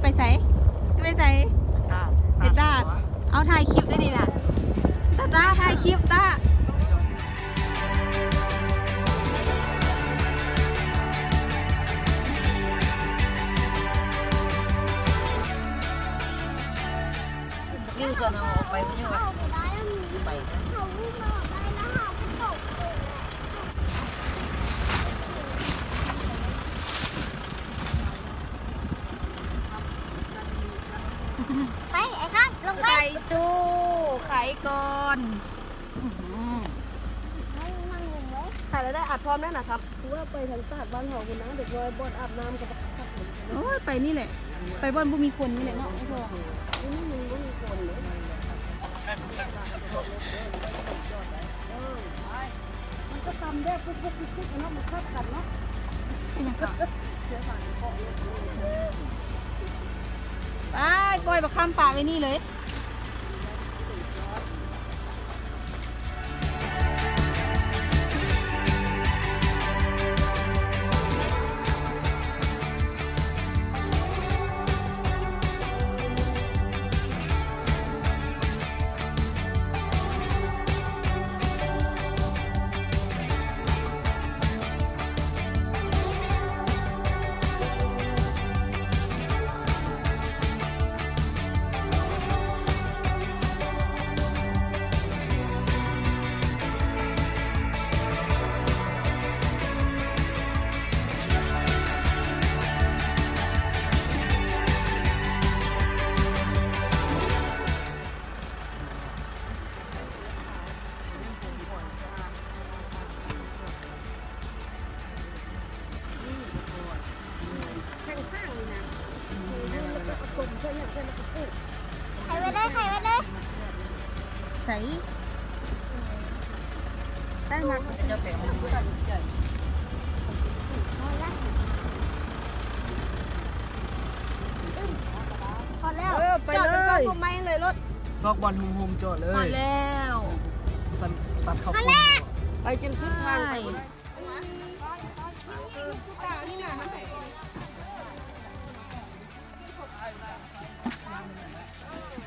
ໄປໃສ? ໄປໃສ? ເຮັດຕາດ. ເອົາ ຖ່າຍຄລິບໄດ້ນີ້ນະ. ຕາ ຕາ ຖ່າຍຄລິບ ຕາ. ຢູ່ຊັ້ນເອົາອອກໄປບໍ່ຢູ່ ໄປ ໄປ ໄອ້ຄຳ ລົງໄປ ໄປຕູ້ ໄຂກ່ອນ. ອື ຖ່າຍແລ້ວໄດ້ອັດພ້ອມແລ້ວນະຄັບ. ຄືວ່າໄປທາງຕາດບ້ານເຮົາພຸ້ນນະ ເດັກນ້ອຍບ່ອນອາບນ້ຳກໍຄັກ. ໂອ້ຍ ໄປນີ້ແຫຼະ ໄປບ່ອນບໍ່ມີຄົນນີ້ແຫຼະເນາະ. ໂອ້ໂຫ ນີ້ມັນບໍ່ມີຄົນເດ້. ເອີ ມັນກໍຕຳແບບປຸກໆຕິກໆເນາະ ມັນຄັກກັນເນາະ. ເປັນຫຍັງກໍ ໄປ ປ່ອຍບັກຄຳປາໄວ້ນີ້ເລີຍ. ໄຂໄວ້ເດີ ໄຂໄວ້ເດີ. ໃສ່ ໄດ້ມາ ຮອດແລ້ວ. ເອີ ໄປເລີຍ ຈອດຈົນຮອດໄມ້ເລີຍລົດ. ຊອກບ່ອນໂຮມໆ ຈອດເລີຍ. ຮອດແລ້ວ. ສັດ ສັດເຂົ້າ ຮອດແລ້ວ. ໄປຈົນສຸດທາງໄປ.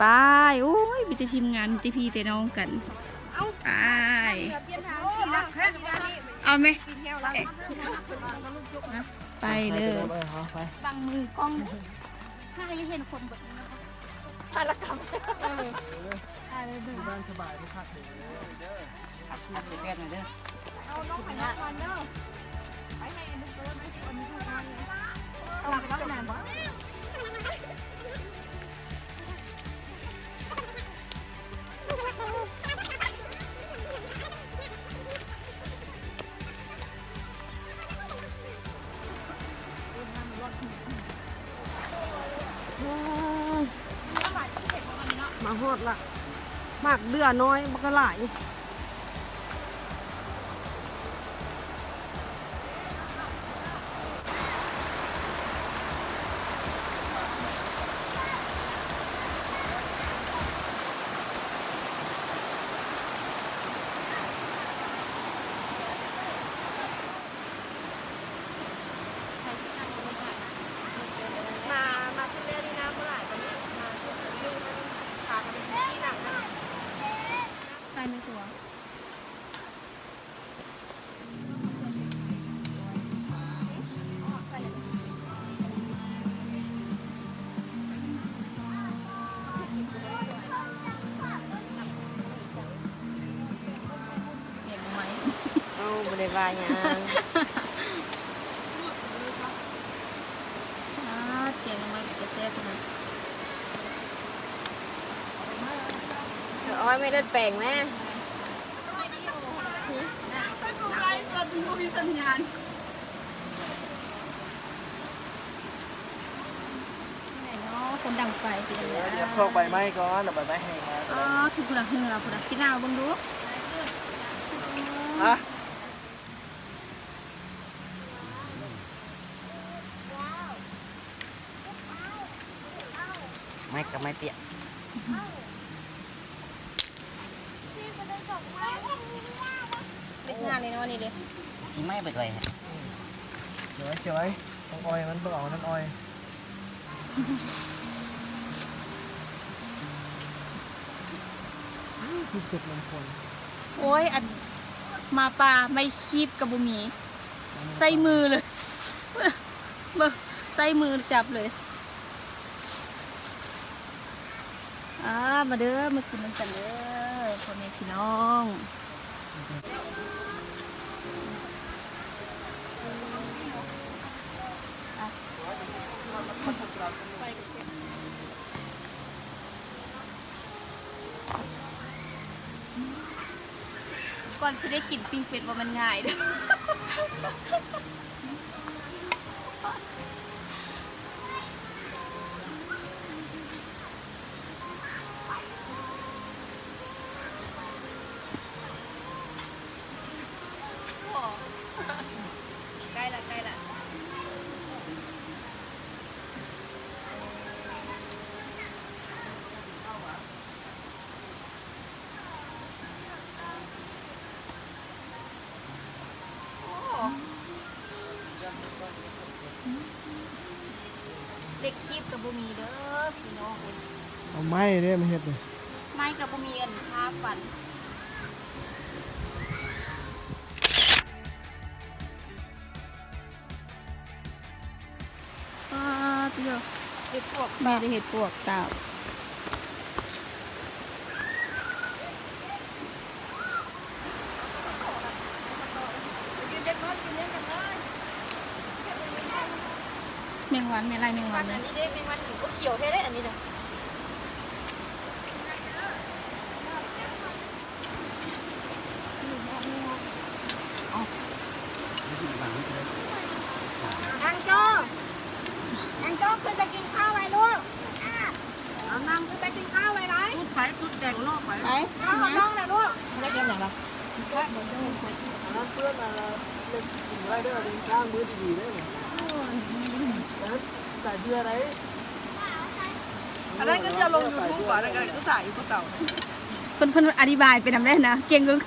ໄປ. ໂອ້ຍ ມີແຕ່ທີມງານ ມີແຕ່ພີ່ແຕ່ນ້ອງກັນ. ເອົ້າ ໄປ. ເອົາແມະ ໄປເລີຍ. ບັງມືກ້ອງເດີ ຖ້າໃຫ້ເຫັນຄົນເບິດນີ້ນະ ພາລະກຳ. ເອີ ຖ່າຍໄວ້ເບິ່ງ ບ້ານສະບາຍບໍ່ຄັກເດີ. ເອົານ້ອງໄປນອນກ່ອນເດີ ໄປໃຫ້ລູກເດີ ໄປໃຫ້ຄົນຢູ່ນອນ. ຫຼັບແລ້ວນະ. ມາຮອດລະ ໝາກເດື່ອນ້ອຍບັກຫຼາຍ. ມາ ມາຂຶ້ນແລ້ວນີ້ນ້ຳບໍ່ຫຼາຍປານນີ້ ມາຂຶ້ນຢູ່ຫັ້ນ ພາກັນໄປທີ່ນັ່ງຫັ້ນ ໄປແມ່ຕົວ. ເອົາ ບໍ່ໄດ້ວ່າຫຍັງ. ອາ ແກງໜໍ່ໄມ້ເປັນຕາແຊບນະ. ເອົາອ້ອຍ ແມ່ເດີດແປງແມ່. ໄລຟ໌ສົດບໍ່ມີສັນຍານ. ນີ້ເນາະ ຄົນດັງໄຟ ເປັນຈັ່ງໃດ? ຕຽມຊອກໃບໄມ້ກ່ອນ ເອົາໃບໄມ້ແຫ້ງມາ. ອໍ ຄືພຸ້ນນະ ເຮືອພຸ້ນນະ ກິນນ້ຳເບິ່ງດູ. ຮະ? ໄມ້ກັບໄມ້ປຽກ. ເຮັດງານແນ່ນອນນີ້ເດ້ ຊິໄໝ້ເບິດໄວແທ້. ເກັບໄວ້ ເກັບໄວ້ ຕ້ອງອ່ອຍມັນ ບໍ່ເອົານັ້ນອ່ອຍ. ຄືເກັບນ້ຳຄົນ. ໂອ້ຍ ອັນ ໝາປ່າ ໄມ້ຄີບກໍບໍ່ມີ ໃຊ້ມືເລີຍ ເບິ່ງ ໃຊ້ມືຈັບເລີຍ. ອ່າ ມາເດີ ມາກິນນຳກັນເດີ ພໍ່ແມ່ພີ່ນ້ອງ. ກ່ອນຊິໄດ້ກິນປີ້ງເປັດບໍ່ແມ່ນງ່າຍເດີ. ໃກ້ລະ ໃກ້ລະ. ເຫຼັກຄີບກໍບໍ່ມີເດີພີ່ນ້ອງເອີຍ. ເອົາໄມ້ເດ້ມາເຮັດນີ້ ໄມ້ກໍບໍ່ມີ ອັນ ຜ້າຟັນ. ປາດຕິໂທ ເຫັດປວກ ແມ່ໄດ້ເຫັດປວກຕາກ. ແມງວັນ ແມ່ໄລ່ແມງວັນ ອັນນີ້ເດ້ ແມງວັນ ໂອ້ ຂຽວແທ້ເດ້ ອັນນີ້ນະ. ແອງໂຈ້ ແອງໂຈ້ ຂຶ້ນໄປກິນຂ້າວໄວລູກ ເອົາ ນັ່ງ ຂຶ້ນໄປກິນຂ້າວໄວໆ. ໄປຈຸດແດງເນາະ ໄປ ໄປ ນ້ອງນະລູກ. ບໍ່ໄດ້ເກັບຫຍັງລະ ອັນນັ້ນເປື້ອນ ອັນນັ້ນເຮັດກິນບໍ່ໄດ້ເດີ ລ້າງມືດີໆເດີ. ອັນນັ້ນສາຍເບື່ອໃດ. ອັນນັ້ນກໍຈະລົງຢູທູບ ອັນນັ້ນກໍສາຍຢູ່ຄືເກົ່າ. ເພິ່ນ ເພິ່ນອະທິບາຍໄປນຳແລ້ວນະ ເກັ່ງເກີນ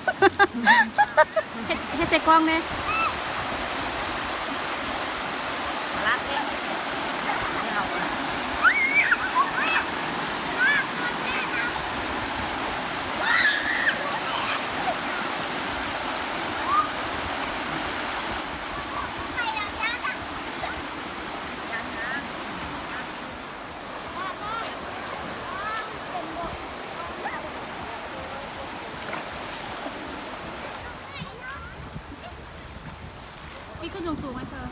ເຮັດ ເຮັດໃສ່ກ້ອງແດ່. ປີນຂຶ້ນສູງໆ ໃຫ້ເພິ່ນ